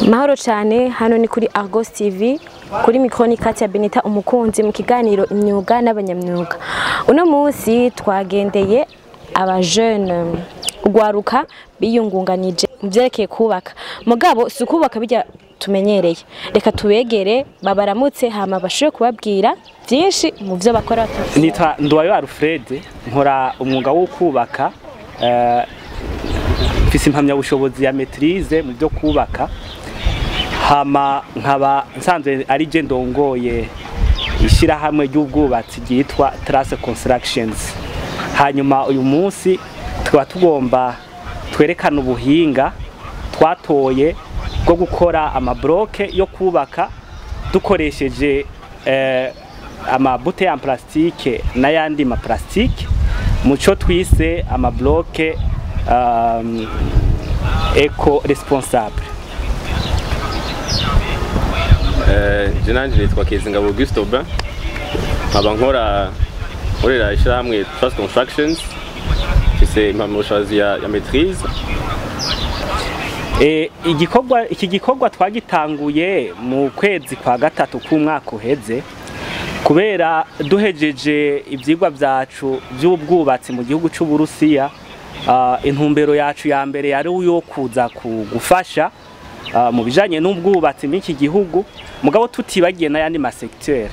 Mahoro cyane, hano ni kuri Argos TV, kuri micro ni Katia Benita Umukunzi mu kiganiro Imyuga n'Abanyamyuga. Uno munsi twagendeye aba jeune, ugwaruka biyungunganije mu vyerekeye kubaka. Mugabo si ukubaka bijya tumenyereye. Reka tubegere babaramutse, hama bashobore kubabwira byinshi mu byo bakora. Nitwa Nduwayo Alfred, nkora umwuga wo kubaka, mfise impamyabushobozi ya maîtrise mu byo kubaka, hama nkaba nsanzwe ari je ndongoye ishyirahamwe ry'ubwubatsi ryitwa Trace Constructions. Hanyuma uyu munsi tukaba tugomba twerekana ubuhinga twatoye bwo gukora amabloke yo kubaka dukoresheje amabouteilles en plastique n'ayandi ma plastique, muco twise amabloke éco responsable. Je nanje nitwa Kezingabo Auguste Aubin, nkaba nkorera ishyirahamwe Trust Constructions, mfise impamyabushobozi ya maîtrise. Igikorwa iki gikorwa twagitanguye mu kwezi kwa gatatu k'umwaka uheze, kubera duhejeje ivyigwa vyacu vy'ubwubatsi mu gihugu c'Uburusiya. Intumbero yacu ya mbere yari yo kuza gufasha mu bijanye n'ubwubatsi muri iki gihugu, mugabo tutibagiye n'ayandi ma secteur.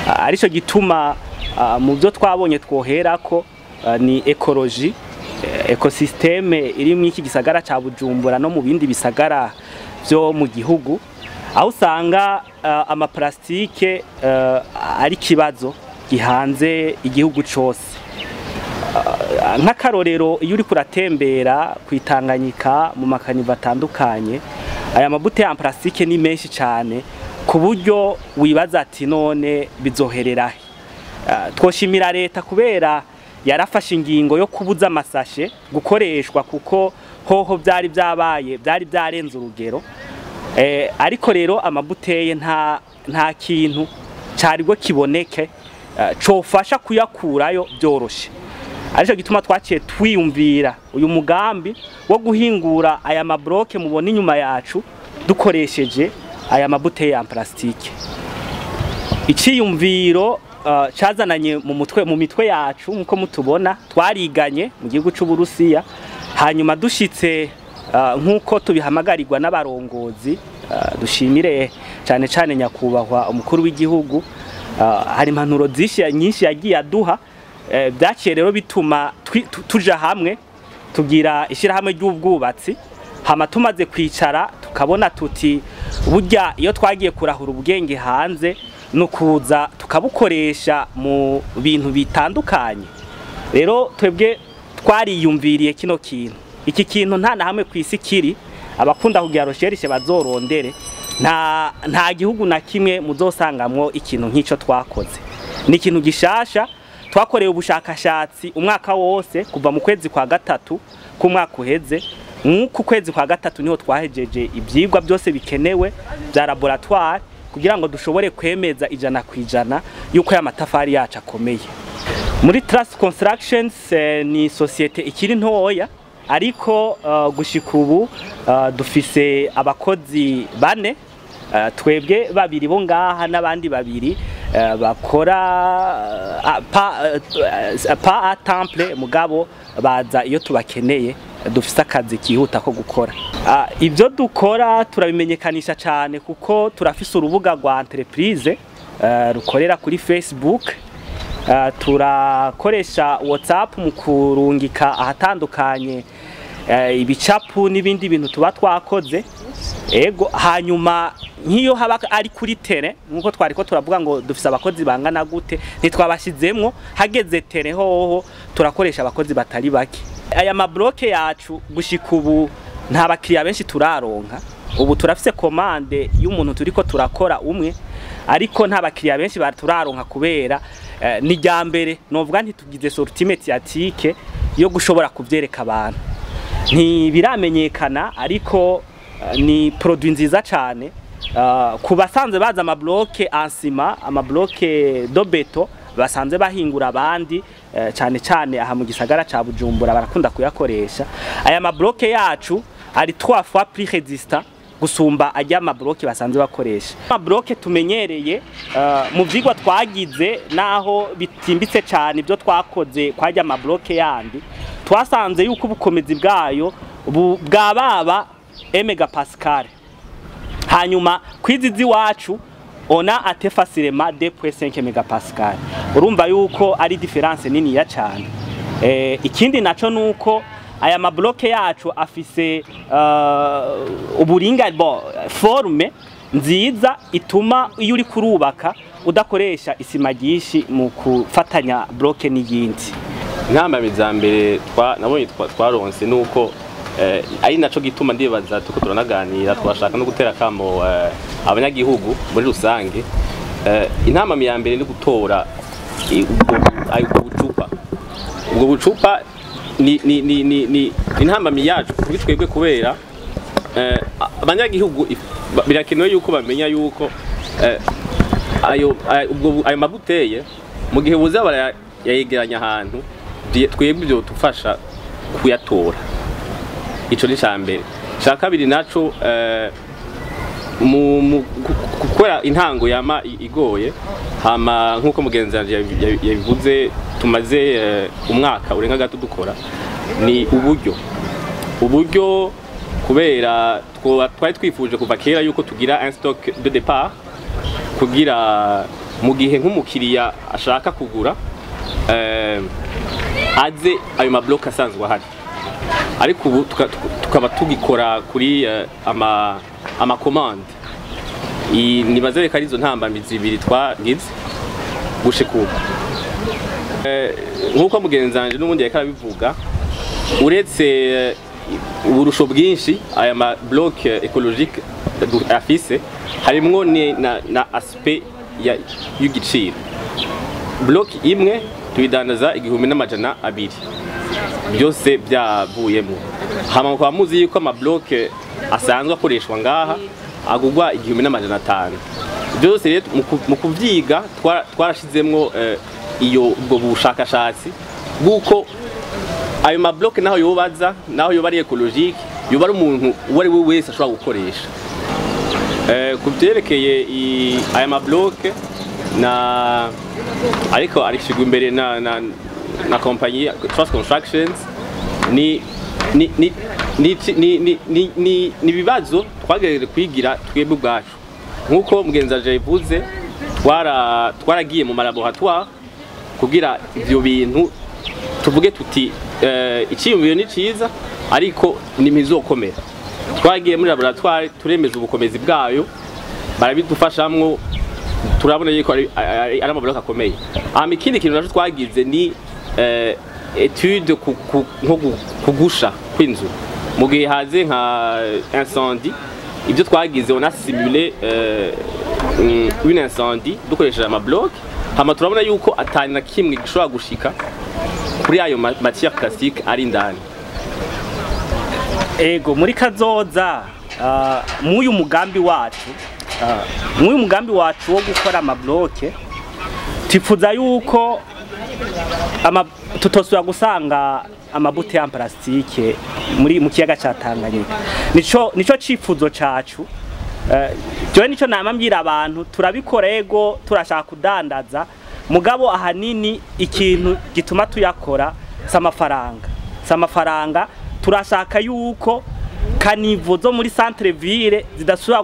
Arico gituma mu byo twabonye twoherako ni écologie, écosystème iri mu iki gisagara ca Bujumbura no mu bindi bisagara vyo mu gihugu, aho usanga ama plastique ari kibazo gihanze igihugu cose. Nk'akarorero, iyo uriko uratembera kwitanganyika mu ma caniveaux atandukanye, aya ma bouteilles en plastique ni menshi cyane, ku buryo wibaza ati: "None bizohererahe?" Twoshimira leta kubera yarafashe ingingo yo kubuza ama sachets gukoreshwa, kuko hoho byari byabaye, byari byarenze urugero. Ariko rero ama bouteilles nta kintu cari bwo kiboneke cofasha kuyakurayo byoroshe. Arico gituma twaciye twiyumvira uyu mugambi wo guhingura aya ma blocs mubona inyuma yacu dukoresheje aya ma bouteilles en plastique. Iciyumviro cazananye mu mitwe yacu, nkuko mutubona, twariganye mu gihugu c'Uburusiya. Hanyuma dushitse, nkuko tubihamagarirwa n'abarongozi, dushimire cyane cyane nyakubahwa umukuru w'igihugu, hari impanuro nyinshi yagiye aduha. Byaciye rero bituma tuja hamwe tugira ishyirahamwe ry'ubwubatsi. Hama tumaze kwicara tukabona tuti: "Burya iyo twagiye kurahura ubwenge hanze no kuza tukabukoresha mu bintu bitandukanye." Rero twebwe twariyumviriye kino kintu. Iki kintu nta na hamwe ku isi kiri. Abakunda kugira recherche bazorondere, nta gihugu na kimwe muzosangamwo ikintu nk'ico twakoze. Ni ikintu gishasha twakoreye ubushakashatsi umwaka wose, kuva mu kwezi kwa gatatu k'umwaka uheze. Nk'uku kwezi kwa gatatu niho twahejeje ibyigwa byose bikenewe bya laboratoire kugira ngo dushobore kwemeza 100% yuko aya matafari yacu akomeye. Muri Trust Constructions, ni société ikiri ntoya, ariko gushika ubu dufise abakozi bane, twebwe babiri bo ngaha n'abandi babiri bakora pas à temps plein, mugabo baza iyo tubakeneye, dufise akazi kihuta ko gukora. Ibyo dukora turabimenyekanisha cyane, kuko turafise urubuga rwa entreprise rukorera kuri Facebook. Turakoresha WhatsApp mu kurungika ahatandukanye ibicapu n'ibindi bintu tuba twakoze. Ego, hanyuma nk'iyo haba ari kuri terrain, nkuko twari ko turavuga ngo dufise abakozi bangana gute, ntitwabashizemwo. Hageze terrain hoho turakoresha abakozi batari bake. Aya ma blocs yacu gushika ubu nta bakiriya benshi turaronka. Ubu turafise commande y'umuntu turiko turakora umwe, ariko nta bakiriya benshi turaronka kubera ni rya mbere novuga ntitugize sortie médiatique yo gushobora kuvyereka abantu. Ntibiramenyekana, ariko ni produit nziza cyane. Ku basanzwe baza ama blocs en ciment, ama blocs de béton basanzwe bahingura abandi, cyane cyane aha mu gisagara ca Bujumbura barakunda kuyakoresha aya ma blocs yacu. Ari 3 fois plus résistant gusumba ajya ama blocs basanzwe bakoresha. Ama blocs tumenyereye, mu vyigwa twagize, naho bitimbitse cyane ibyo twakoze kwajya ama blocs yandi, twasanze yuko ubukomezi bwayo bwababa megapascal, hanyuma kwizi ziwacu on a atteint facilement 2.5 mégapascal. Urumva yuko ari différence nini ya cyane. Ikindi naco nuko aya ma blocs yacu afise uburinga, bon, forme nziza ituma iyo uri kurubaka udakoresha isima ryinshi mu kufatanya bloc n'iyindi. Intambamyi za mbere nabonye twaronse nuko ari naco gituma ndibaza tuko turanaganira, twashaka no gutera kamo abanyagihugu muri rusange. Intambamyi ya mbere ni gutora ubwo bucupa. Ni intambamyi yacu kuri twebwe, kubera abanyagihugu birakenewe yuko bamenya yuko ayo ma bouteilles, mu gihe buza barayegeranya ahantu, twebwe ibyo tufasha kuyatora. Ico ni mbere. Ca kabiri naco, mu gukora intango yama igoye, hama nkuko mugenzi wanje yabivuze, tumaze umwaka urenga gato dukora, ni uburyo, kubera twari twifuje kuva kera yuko tugira un stock de départ, kugira mu gihe nk'umukiriya ashaka kugura, aze ayo ma blocs asanzwe ahari. Ariko ubu tukaba tugikora kuri ama commandes. Nibaze reka arizo ntambamizi zibiri twagize gushika ubu. Nk'uko mugenzi wanje n'ubundi yariko arabivuga, uretse uburusho bwinshi aya ma blocs écologiques afise, harimwo na aspect y'igiciro. Bloc imwe tuyidandaza 1200 byose byavuyemo. Hama mukaba muzi yuko ama blocs asanzwe akoreshwa ngaha agugwa 1500. Byose rero mu kuvyiga twarashizemwo iyo ubwo bushakashatsi bw'uko ayo ma blocs, naho yobaza, naho yoba ari écologique, yoba ari umuntu uwo ari we wese ashobora gukoresha. Ku byerekeye aya ma blocs na ariko arishigwa imbere na compagnie Trust Constructions, ni ibibazo twagerageje kwigira twebwe ubwacu. Nk'uko mugenzi wanje yabivuze, twaragiye mu ma laboratoires kugira ivyo bintu tuvuge tuti iciyumviro ni ciza ariko nimizokomera. Twagiye muri laboratoire, turemeza ubukomezi bwayo, barabidufashamwo, turabona yuko ari ama blocs akomeye. Hama ikindi kintu naco twagize ni étude nko kugusha kw'inzu mu gihe haze nka incendie. Ibyo twagize, on a simulé une incendie dukoresheje ama blocs, hama turabona yuko atani na kimwe gishobora gushika kuri ayo matière plastique ari indani. Ego, muri kazoza, mw'uyu mugambi wacu wo gukora ama blocs, twifuza yuko tutosubira gusanga ama bouteilles en plastique mu kiyaga ca Tanganyika. Nico cifuzo cacu. Jewe nico nama mbwira abantu: turabikora, ego, turashaka kudandaza, mugabo ahanini ikintu gituma tuyakora si amafaranga, si amafaranga. Turashaka yuko caniveaux zo muri centre ville zidasubira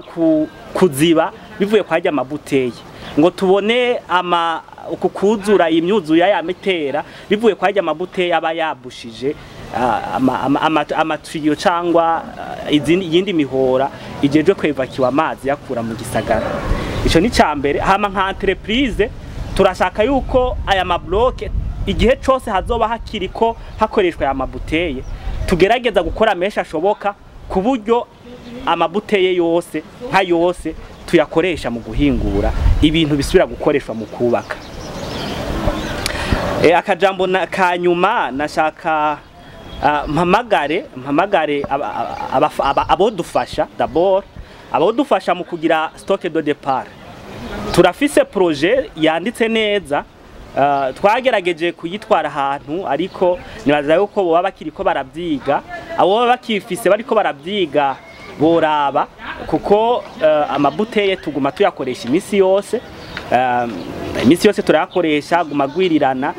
kuziba bivuye kwa harya ma bouteilles, ngo tubone ama uku kuzura imyuzuye ya mitera bivuye kwa harya ma bouteilles aba yabushije amatiyo cangwa izindi, iyindi mihora ijejwe kwevakiwa amazi yakura mu gisagara. Ico ni cambere. Hama nka entreprise turashaka yuko aya ma blocs, igihe cose hazoba hakiriko hakoreshwa aya ma bouteilles, tugerageza gukora menshi ashoboka, ku buryo ama bouteilles yose nka yose tuyakoresha mu guhingura ibintu bisubira gukoreshwa mu kubaka. Akajambo kanyuma nashaka mpamagare abodufasha, d'abord abodufasha mu kugira stock de départ. Turafise projet yanditse neza, twagerageje kuyitwara ahantu, ariko nibaza yuko boba bakiriko baravyiga. Abo baba bakifise bariko baravyiga boraba, kuko ama bouteilles tuguma tuyakoresha imisi yose, imisi yose turayakoresha, guma agwirirana.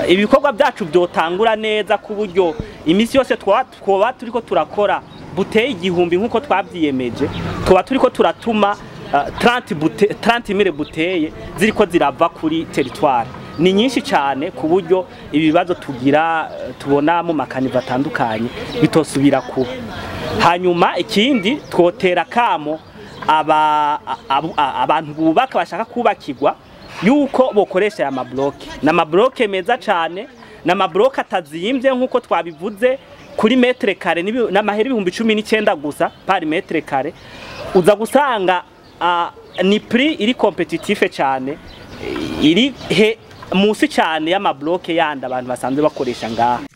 Ibikorwa byacu byotangura neza ku buryo imisi yose twoba turiko turakora bouteilles 1000 nk'uko twabyiyemeje, tuba turiko turatuma 30 mille bouteilles ziriko zirava kuri territoire. Ni nyinshi cyane ku buryo ibibazo tugira tubona mu ma caniveaux atandukanye bitosubira kuba. Hanyuma ikindi, twotera kamo abantu bubaka bashaka kubakirwa yuko bokoresha aya ma blocs. Ni ama blocs meza cyane, ni ama blocs atazimbye nk'uko twabivuze. Kuri mètre carré n'amahera 19,000 gusa par mètre carré. Uza gusanga ni prix iri compétitif cyane, iri he musi cyane y'ama blocs yandi abantu basanzwe bakoresha ngaha.